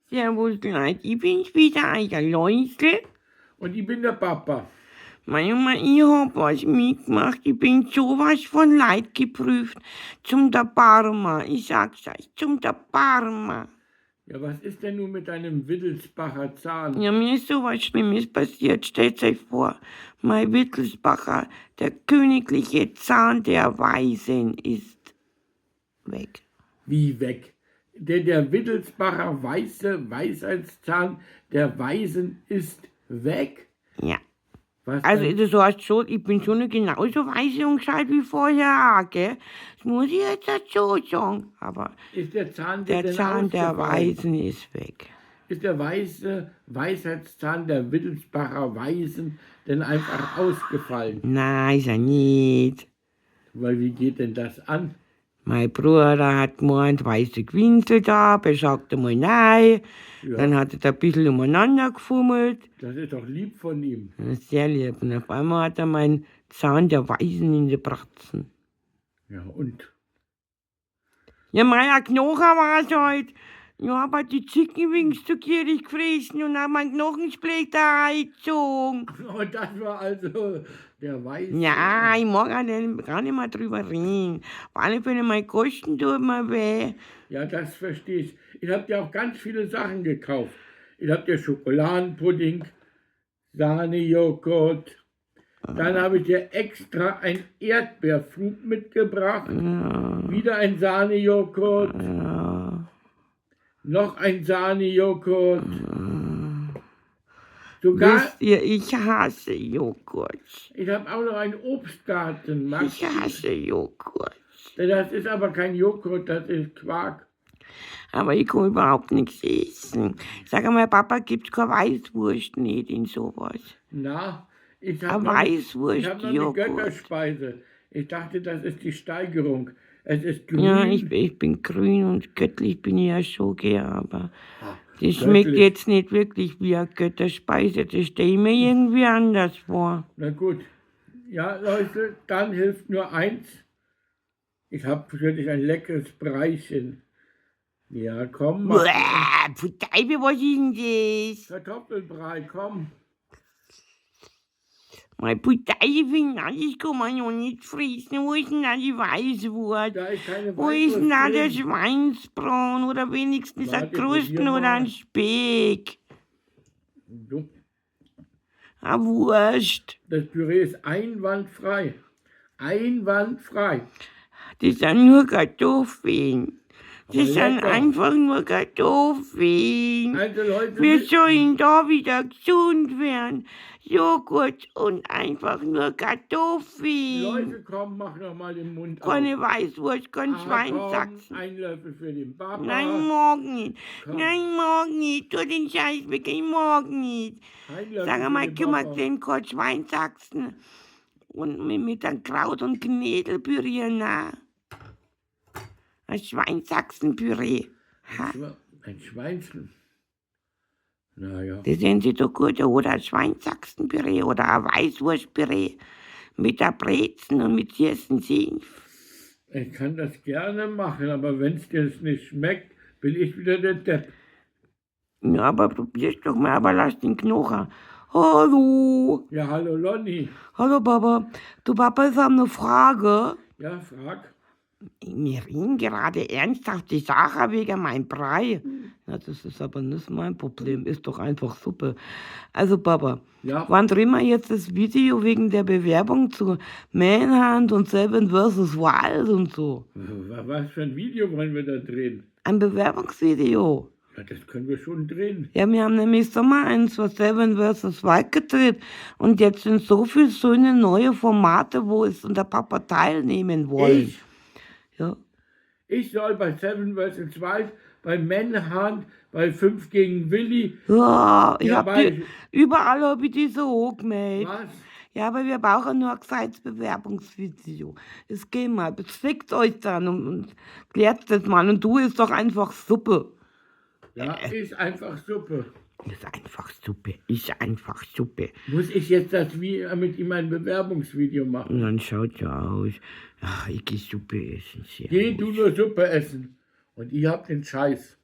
Servus Leute, ich bin's wieder, euer Läusl. Und ich bin der Papa. Mei, Mei, ich hab was mitgemacht. Ich bin sowas von Leid geprüft. Zum der Barmer. Ich sag's euch, zum der Barmer. Ja, was ist denn nun mit deinem Wittelsbacher Zahn? Ja, mir ist sowas Schlimmes passiert. Stellt euch vor, mein Wittelsbacher, der königliche Zahn der Weisen, ist weg. Wie weg? Der Wittelsbacher weiße Weisheitszahn der Weisen ist weg? Ja. Was Also, denn? das heißt schon, ich bin schon noch genauso weise und gescheit wie vorher auch, gell? Das muss ich jetzt dazu sagen. Aber Ist der Zahn dir der denn Zahn der ausgefallen? Weisen ist weg. Ist der weiße Weisheitszahn der Wittelsbacher Weisen denn einfach ausgefallen? Nein, ist er nicht. Weil wie geht denn das an? Mein Bruder hat gemeint, weiße Gewinsel da, aber er sagte mal nein. Ja. Dann hat er da ein bisschen umeinander gefummelt. Das ist doch lieb von ihm. Das ist sehr lieb. Und auf einmal hat er meinen Zahn der Weisen in die Bratzen. Ja, und? Ja, mein Knochen war's halt. Ja, aber die Chicken Wings zu gierig gefressen und haben meinen Knochensplitter reingezogen. Und das war also der Weiße. Ja, ich mag auch nicht, gar nicht mehr drüber reden. Auf alle Fälle, meine Kosten tut mir weh. Ja, das verstehe ich. Ich hab dir auch ganz viele Sachen gekauft. Ich hab dir Schokoladenpudding, Sahnejoghurt. Dann habe ich dir extra ein Erdbeerflug mitgebracht. Ja, Wieder ein Sahnejoghurt. ja. Noch ein Sahnejoghurt. Sogar, Wisst ihr, ich hasse Joghurt. ich habe auch noch einen Obstgarten, Max. Ich hasse Joghurt. Das ist aber kein Joghurt, das ist Quark. Aber ich kann überhaupt nichts essen. Sag einmal, Papa, gibt's keine Weißwurst nicht in sowas? Na, ich hab Eine noch, Weißwurst, ich hab noch eine Joghurt. Götterspeise. Ich dachte, das ist die Steigerung. Es ist grün. Ja, ich bin grün und göttlich bin ich ja schon, gell, aber Ah, das schmeckt göttlich. jetzt nicht wirklich wie eine Götterspeise. Das stelle ich mir irgendwie anders vor. Na gut. Ja, Leute, dann hilft nur eins. Ich hab für dich ein leckeres Breichen. Ja, komm, mach. Uäh, pfui Teufel, was ist denn das? Kartoffelbrei, komm. Mein pfui Teufel, na, das kann man ja nicht fressen. Wo ist denn da die Weißwurst? Da ist keine Wo ist denn da Weißwurst der drin. Schweinsbraten oder wenigstens ein Warte, Krusten probier oder mal. ein Speck? Du, Eine Wurst. Das Püree ist einwandfrei. Einwandfrei. Das sind nur Kartoffeln. Aber Das sind lecker. einfach nur Kartoffeln. Also Leute, Wir sollen da wieder gesund werden. Joghurt und einfach nur Kartoffeln. Leute, komm, mach noch mal den Mund auf. Keine Weißwurst, kein Ah, komm, Schweinsachsen. ein Löffel für den Papa. Nein, morgen nicht. Komm. Nein, morgen nicht. Tu den Scheiß weg, ich morgen nicht. Ein Löffel Sag für mal, den kümmert Papa. den kein Schweinsachsen. Und mit einem Kraut- und Knädel pürieren, na. Ein Schweinsachsenpüree. Ha. Ein Schweinchen. Naja. Das sehen Sie doch gut, oder ein Schweinsachsenpüree oder ein Weißwurstpüree. Mit der Brezen und mit süßen Senf. Ich kann das gerne machen, aber wenn's dir nicht schmeckt, bin ich wieder der Depp. Ja, aber probier's doch mal, aber lass den Knochen. Hallo. Ja, hallo Lonny. Hallo Papa. Du Papa, ich habe eine Frage. Ja, frag. Wir reden gerade ernsthaft die Sache wegen meinem Brei. Ja, das ist aber nicht mein Problem. Ist doch einfach Suppe. Also Papa, Ja. wann drehen wir jetzt das Video wegen der Bewerbung zu Manhunt und Seven vs. Wild und so? Was für ein Video wollen wir da drehen? Ein Bewerbungsvideo. Ja, das können wir schon drehen. Ja, wir haben nämlich Sommer eins für Seven vs. Wild gedreht und jetzt sind so viele schöne neue Formate, wo es und der Papa teilnehmen wollen. Ich? Ja. Ich soll bei Seven vs. Wild, bei Manhunt, bei 5 gegen Willi. Ja, ich Ja, hab weil die, überall hab ich die so angemeldet. Was? Ja, aber wir brauchen nur ein gescheites Bewerbungsvideo. Es geht mal, bezwickt euch dann und klärt das mal. Und du isst doch einfach Suppe. Ja, ist einfach Suppe. Ist einfach Suppe, ist einfach Suppe. Muss ich jetzt das wie mit ihm ein Bewerbungsvideo machen? Und dann schaut er aus. Ach, ich geh Suppe essen. Geh du Servus. nur Suppe essen. Und ihr habt den Scheiß.